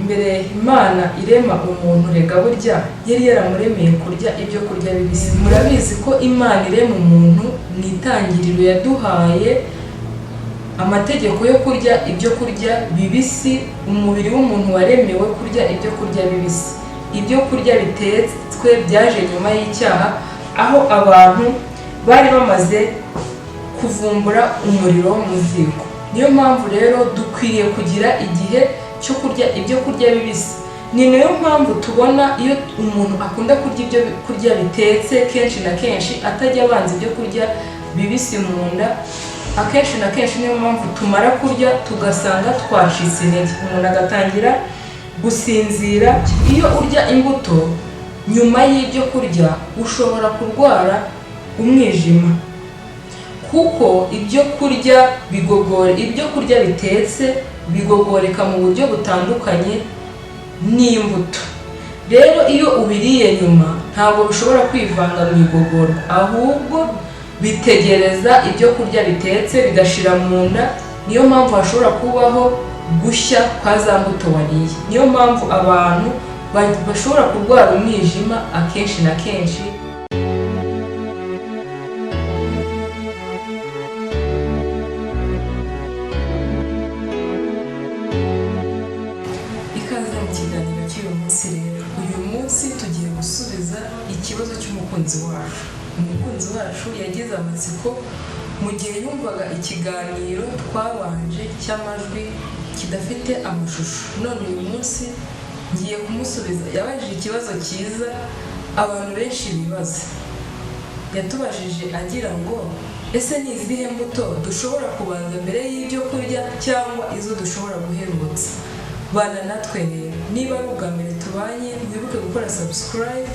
Mbere Imana irema umuntu, rega burya yari yaramuremeye kurya ibyo kurya bibisi. Murabizi ko Imana irema umuntu mu itangiriro yaduhaye amategeko yo kurya ibyo kurya bibisi. Umubiri w'umuntu waremewe kurya ibyo kurya bibisi. Ibyo kurya bitetswe byaje nyuma y'icyaha, aho abantu bari bamaze kuvumbura umuriro mu ziko. Niyo mpamvu rero dukwiriye kugira igihe cyo kurya ibyo kurya bibisi. Ni nayo mpamvu tubona iyo umuntu akunda kurya ibyo kurya bitetse, kenshi na kenshi atajya abanza ibyo kurya bibisi mu nda. Akenshi na kenshi niyo mpamvu tumara kurya tugasanga twacitse intege, umuntu agatangira gusinzira. Iyo urya imbuto nyuma y'ibyo kurya, ushobora kurwara umwijima, kuko ibyo kurya bigogora, ibyo kurya bitetse bigogoreka mu buryo butandukanye n'imbuto. Rero iyo ubiriye nyuma, ntabwo bishobora kwivanga mu igogorwa, ahubwo bitegereza ibyo kurya bitetse bigashira mu nda. Niyo mpamvu hashobora kubaho gushya kwa za mbuto wariye. Niyo mpamvu abantu bashobora kurwara umwijima akenshi na kenshi. Ikaze mu kiganiro cy'uyu munsi. Rero uyu munsi tugiye gusubiza ikibazo cy'umukunzi wacu. Umukunzi wacu yagize amatsiko mu gihe yumvaga ikiganiro twabanje cy'amajwi kidafite amashusho. None uyu munsi ngiye kumusubiza. Yabajije ikibazo cyiza abantu benshi bibaza. Yatubajije agira ngo: "Ese ni izihe mbuto dushobora kubanza mbere y'ibyo kurya, cyangwa izo dushobora guherutsa?" Bana natwe rero. Niba ari ubwa mbere tubanye, wibuke gukora subscribe,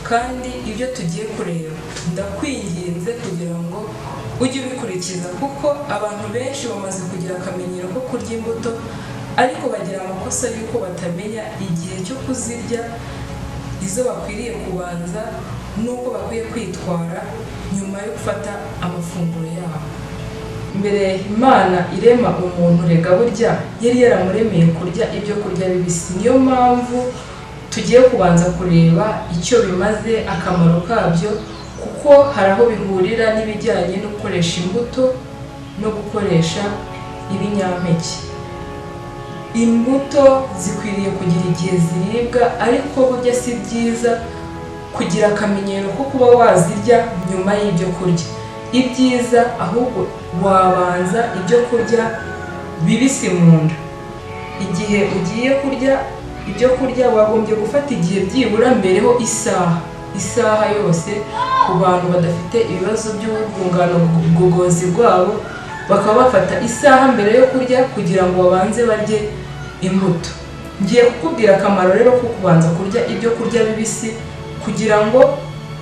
kandi ibyo tugiye kureba ndakwinginze kugira ngo ujye ubikurikiza, kuko abantu benshi bamaze kugira akamenyero ko kurya imbuto, ariko bagira amakosa y'uko batamenya igihe cyo kuzirya, izo bakwiriye kubanza n'uko bakwiye kwitwara nyuma yo gufata amafunguro yabo. Mbere Imana irema umuntu, rega burya yari yaramuremeye kurya ibyo kurya bibisi. Niyo mpamvu tugiye kubanza kureba icyo bimaze, akamaro kabyo, kuko hari aho bihurira n'ibijyanye no gukoresha imbuto no gukoresha ibinyampeke. Imbuto zikwiriye kugira igihe ziribwa, ariko burya si byiza kugira akamenyero ko kuba wazirya nyuma y'ibyo kurya. Ibyiza ahubwo wabanza ibyo kurya bibisi mu nda. Igihe ugiye kurya ibyo kurya, wagombye gufata igihe byibura mbereho isaha, isaha yose ku bantu badafite ibibazo by'urwungano ngogozi rwabo, bakaba bafata isaha mbere yo kurya kugira ngo babanze barye imbuto. Ngiye kukubwira akamaro rero ko kubanza kurya ibyo kurya bibisi, kugira ngo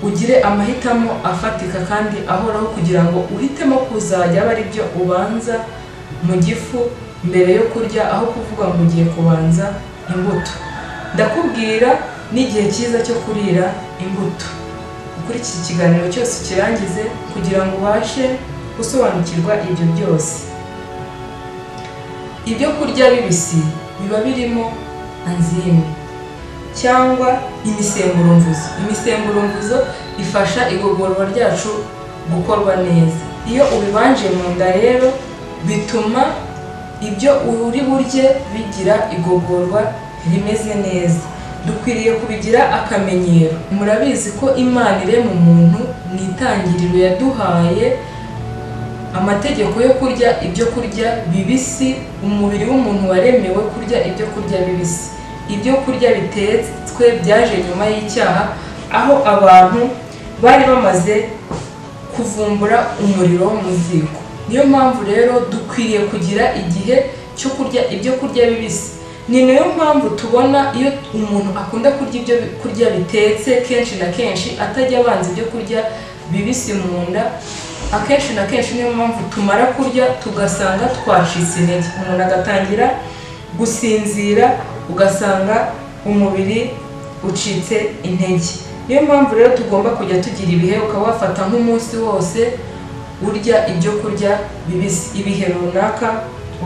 ugire amahitamo afatika kandi ahoraho, kugira ngo uhitemo kuzajya aba ari byo ubanza mu gifu mbere yo kurya, aho kuvuga ngo ugiye kubanza imbuto. Ndakubwira n'igihe cyiza cyo kurira imbuto. Ukurikire ikiganiro cyose ukirangize kugira ngo ubashe gusobanukirwa ibyo byose. Ibyo kurya bibisi biba birimo enzyme cyangwa imisemburo. Imisemburo ifasha igogorwa ryacu gukorwa neza. Iyo ubibanje mu nda rero, bituma ibyo uri burye bigira igogorwa rimeze neza. Dukwiriye kubigira akamenyero. Murabizi ko Imana irema umuntu mu itangiriro yaduhaye amategeko yo kurya ibyo kurya bibisi. Umubiri w'umuntu waremewe kurya ibyo kurya bibisi. Ibyo kurya bitetswe byaje nyuma y'icyaha, aho abantu bari bamaze kuvumbura umuriro mu ziko. Niyo mpamvu rero dukwiriye kugira igihe cyo kurya ibyo kurya bibisi. Ni nayo mpamvu tubona iyo umuntu akunda kurya ibyo kurya bitetse, kenshi na kenshi atajya abanza ibyo kurya bibisi mu nda. Akenshi na kenshi niyo mpamvu tumara kurya tugasanga twacitse intege, umuntu agatangira gusinzira, ugasanga umubiri ucitse intege. Niyo mpamvu rero tugomba kujya tugira ibihe, ukaba wafata nk'umunsi wose urya ibyo kurya bibisi, ibihe runaka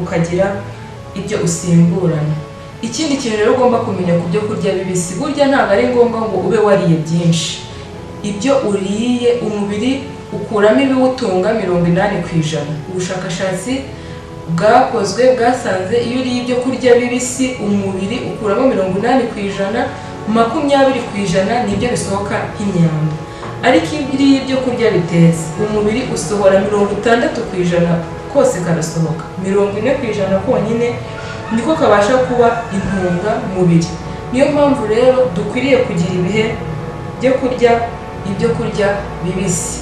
ukagira ibyo usimburana. Ikindi kintu rero ugomba kumenya ku byo kurya bibisi, burya ntabwo ari ngombwa ngo ube wariye byinshi. Ibyo uriye, umubiri ukuramo ibiwutunga 80%. Ubushakashatsi bwakozwe bwasanze iyo uriye ibyo kurya bibisi, umubiri ukuramo 80%, 20% nibyo bisohoka nk'imyanda. Ariko iyo uriye ibyo kurya bitetse, umubiri usohora 60% kose karasohoka, 40% konyine niko kabasha kuba intungamubiri. Niyo mpamvu rero dukwiriye kugira ibihe byo kurya ibyo kurya bibisi.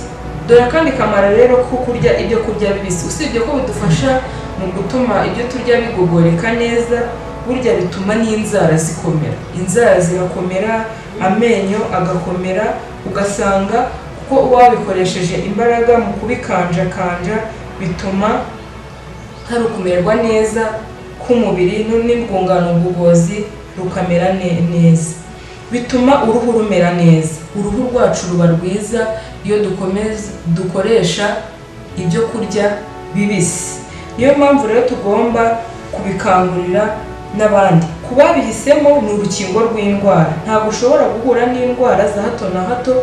Dore akandi kamaro rero ko kurya ibyo kurya bibisi: usibye ko bidufasha mu gutuma ibyo turya bigogoreka neza, burya bituma n'inzara zikomera. Inzara zirakomera, amenyo agakomera, ugasanga kuko uba wabikoresheje imbaraga mu kubikanjakanja, bituma hari ukumererwa neza k'umubiri n'urwungano ngogozi rukamera neza. Bituma uruhu rumera neza. Uruhu rwacu ruba rwiza iyo dukomeza dukoresha ibyo kurya bibisi. Niyo mpamvu rero tugomba kubikangurira n'abandi. Ku babihisemo, ni urukingo rw'indwara. Ntabwo ushobora guhura n'indwara za hato na hato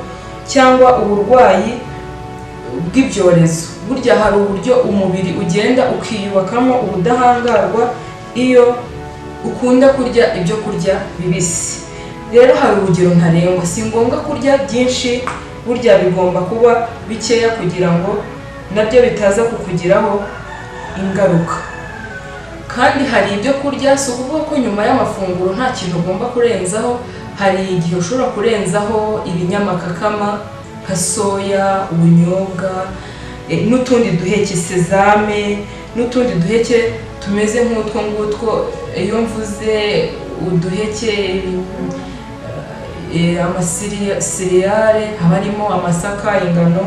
cyangwa uburwayi bw'ibyorezo. Burya hari uburyo umubiri ugenda ukiyubakamo ubudahangarwa iyo ukunda kurya ibyo kurya bibisi. Rero hari urugero ntarengwa: si ngombwa kurya byinshi, burya bigomba kuba bikeya kugira ngo nabyo bitaza kukugiraho ingaruka. Kandi hari ibyo kurya, si ukuvuga ko nyuma y'amafunguro nta kintu ugomba kurenzaho. Hari igihe ushobora kurenzaho ibinyamakakama nka soya, ubunyobwa, n'utundi duheke, sésame n'utundi duheke tumeze nk'utwo ngutwo. Iyo mvuze uduheke, amacéréales, haba harimo amasaka, ingano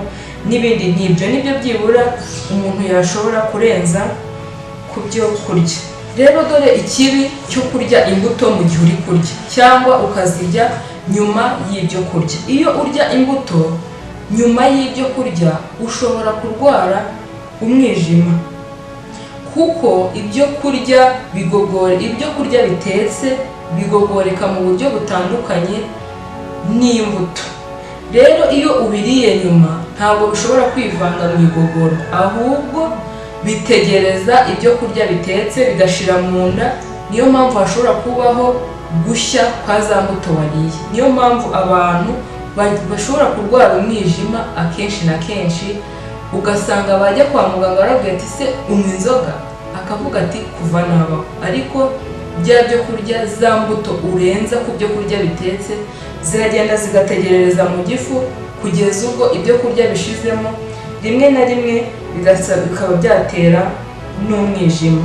n'ibindi nk'ibyo. Nibyo byibura umuntu yashobora kurenza ku byo kurya. Rero dore ikibi cyo kurya imbuto mu gihe uri kurya cyangwa ukazirya nyuma y'ibyo kurya. Iyo urya imbuto nyuma y'ibyo kurya, ushobora kurwara umwijima, kuko ibyo kurya bigogora, ibyo kurya bitetse bigogoreka mu buryo butandukanye n'imbuto. Rero iyo ubiriye nyuma, ntabwo bishobora kwivanga mu igogora, ahubwo bitegereza ibyo kurya bitetse bigashira mu nda. Niyo mpamvu hashobora kubaho gushya kwa za mbuto wariye. Niyo mpamvu abantu bashobora kurwara umwijima akenshi na kenshi, ugasanga bajya kwa muganga barabwira ati: "Se unywa inzoga?" Akavuga ati: "Kuva nabaho." Ariko bya byo kurya, za mbuto urenza ku byo kurya bitetse, ziragenda zigategerereza mu gifu kugeza ubwo ibyo kurya bishizemo, rimwe na rimwe bikaba byatera n'umwijima.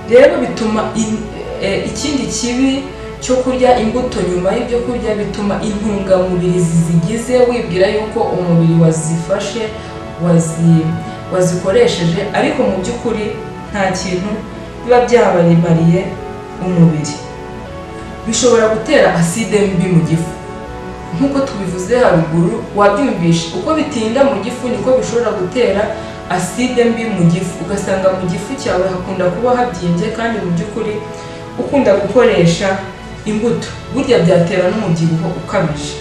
Rero bituma ikindi kibi cyo kurya imbuto nyuma y'ibyo kurya, bituma intungamubiri zizigize wibwira yuko umubiri wazifashe, wazikoresheje, ariko mu by'ukuri nta kintu biba byabarimariye umubiri. Bishobora gutera acide mbi mu gifu nk'uko tubivuze haruguru, wabyumvishe. Uko bitinda mu gifu niko bishobora gutera acide mbi mu gifu, ugasanga mu gifu cyawe hakunda kuba habyimbye kandi mu by'ukuri ukunda gukoresha imbuto. Burya byatera n'umubyibuho ukabije.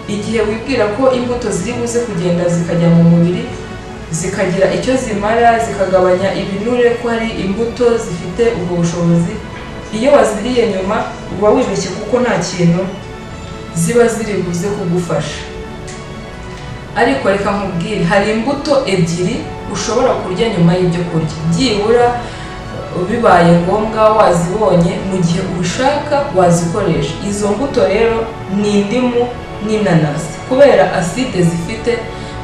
Igihe wibwira ko imbuto ziri buze kugenda zikajya mu mubiri zikagira icyo zimara, zikagabanya ibinure, ko hari imbuto zifite ubwo bushobozi, iyo waziriye nyuma uba wibeshye, kuko nta kintu ziba ziri buze kugufasha. Ariko reka nkubwire, hari imbuto ebyiri ushobora kurya nyuma y'ibyo kurya, byibura bibaye ngombwa wazibonye, mu gihe ubishaka wazikoresha. Izo mbuto rero ni indimu n'inanasi. Kubera acide zifite,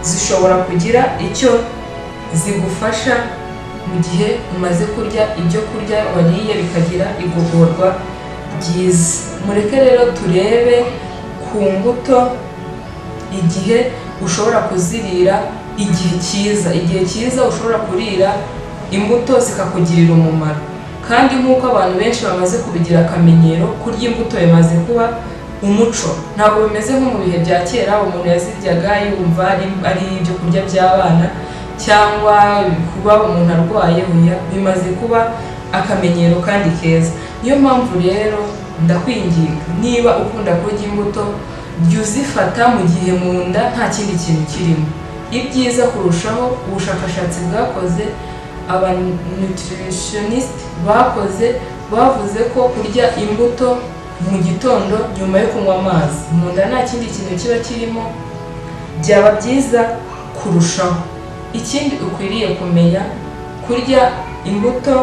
zishobora kugira icyo zigufasha mu gihe umaze kurya ibyo kurya wariye bikagira igogorwa ryiza. Mureke rero turebe ku mbuto igihe ushobora kuzirira, igihe cyiza, igihe cyiza ushobora kurira imbuto zikakugirira umumaro. Kandi nk'uko abantu benshi bamaze kubigira akamenyero, kurya imbuto bimaze kuba umuco. Ntabwo bimeze nko mu bihe bya kera, umuntu yaziryaga yumva ari ibyo kurya by'abana cyangwa kuba umuntu arwaye. Oya, bimaze kuba akamenyero kandi keza. Niyo mpamvu rero tugomba kubikangurira n'abandi. Niyo mpamvu rero ndakwinginga, niba ukunda kurya imbuto, jya uzifata mu gihe mu nda nta kindi kintu kirimo. Ibyiza kurushaho, ubushakashatsi bwakoze, aba nutritionist bakoze, bavuze ko kurya imbuto mu gitondo nyuma yo kunywa amazi, mu nda nta kindi kintu kiba kirimo, byaba byiza kurushaho. Ikindi ukwiriye kumenya, kurya imbuto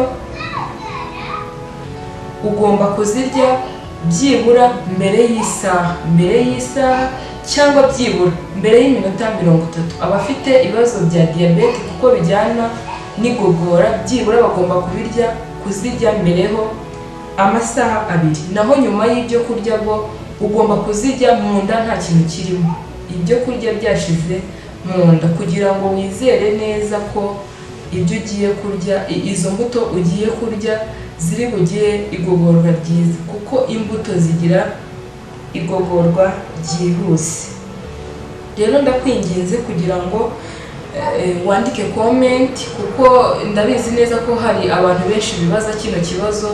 ugomba kuzirya byibura mbere y'isaha cyangwa byibura mbere y'iminota 30. Abafite ibibazo bya diyabete, kuko bijyana n'igogora, byibura bagomba kuzirya mbereho amasaha 2. Naho nyuma y'ibyo kurya bwo ugomba kuzirya mu nda nta kintu kirimo, ibyo kurya byashize mu nda, kugira ngo wizere neza ko ibyo ugiye kurya, izo mbuto ugiye kurya ziri bugire igogorwa ryiza, kuko imbuto zigira igogorwa ryihuse. Rero ndakwinginze kugira ngo wandike comment, kuko ndabizi neza ko hari abantu benshi bibaza kino kibazo.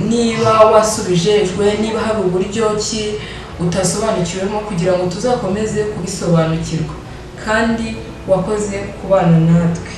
Niba wasubijejwe, niba hari uburyo ki utasobanukiwemo, kugira ngo tuzakomeze kubisobanukirwa. Kandi wakoze kubana natwe.